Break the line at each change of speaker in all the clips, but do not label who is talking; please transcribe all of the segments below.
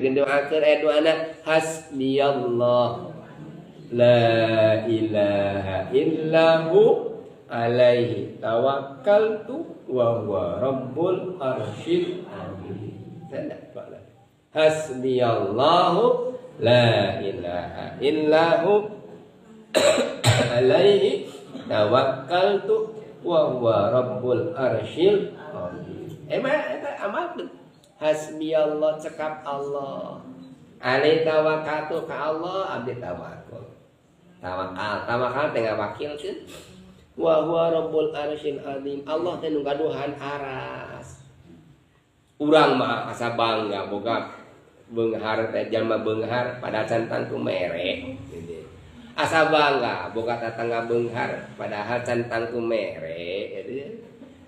Dikeun doakeun aya doana hasbiyallah la ilaha illahu alaihi tawakkaltu wa huwa rabbul arsyil azim. Hasbiyallahu la ilaha illahu alaihi tawakkaltu wa huwa rabbul arsyil azim. Emang eta amalkeun. Hasbiyallah, cekap Allah. Alaihi tawakkaltu, ka Allah abdi tawakal. Tawakal, tawakal teh ngawakilkeun. Wa huwa rabbul arsyil azim. Allah teh nu gaduhan aras. Urang mah asa bangga boga beunghar teh, jalma beunghar padahal can tangtu mere. Asa bangga boga tatangga beunghar padahal can tangtu mere.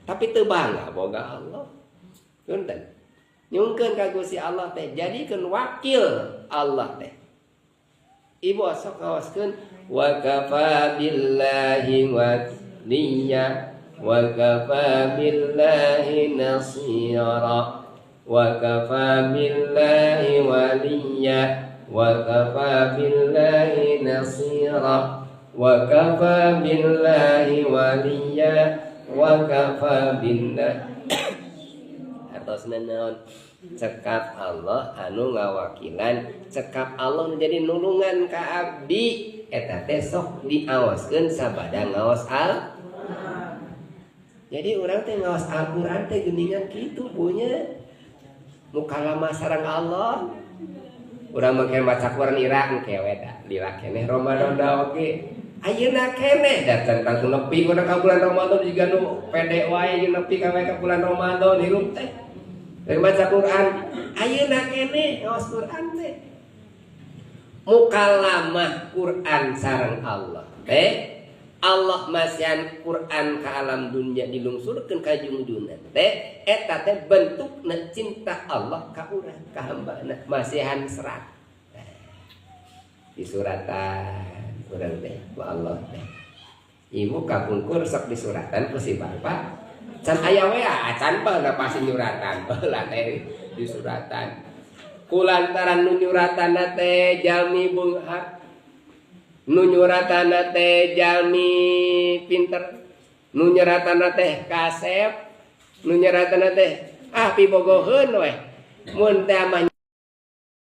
Tapi teu bangga boga Allah. Punten. Nyungkeun ka Gusti Allah teh, jadikeun wakil Allah teh. Ibu sok ngaoskeun wa kafa billahi waliya wa kafa billahi nasira wa kafa billahi waliya wa kafa billahi nasira wa kafa billahi waliya wa kafa billahi. Artosna naon? Cekap Allah anu ngawakilan, cekap Allah nu jadi nulungan ka abdi. Eta teh sok diawaskeun sabada ngaos al. Jadi urang teh ngaos Al-Qur'an teh geuningan kitu punya mukalamah sareng Allah. Urang mah maca Quran ira engke we da lila keneh Ramadan da oge. Ayeuna keneh da tentang nepi urang ka bulan Ramadan jiga nu pede wae jeung nepi ka ka bulan Ramadan hirup teh. Rek maca Quran ayeuna keneh ngaos Quran teh. Mukalamah Quran sareng Allah teh, Allah masihan Quran ke alam dunia, dilungsurkeun ka jungjunan teh, eta teh bentukna cinta Allah ka urang, ka hambana, masihan serat disuratan urang teh ku Allah teh. Ibu kapungkur sok disuratan ku si bapak, can aya WA acan baheula, pasti nyuratan baheula teh, disuratan. Kulantaran nu nyuratan teh jalmi beunghar, nu nyuratana teh jalmi pinter, nu nyeratana teh kasep, nu nyeratana teh ah pibogoheun we mun teh mah.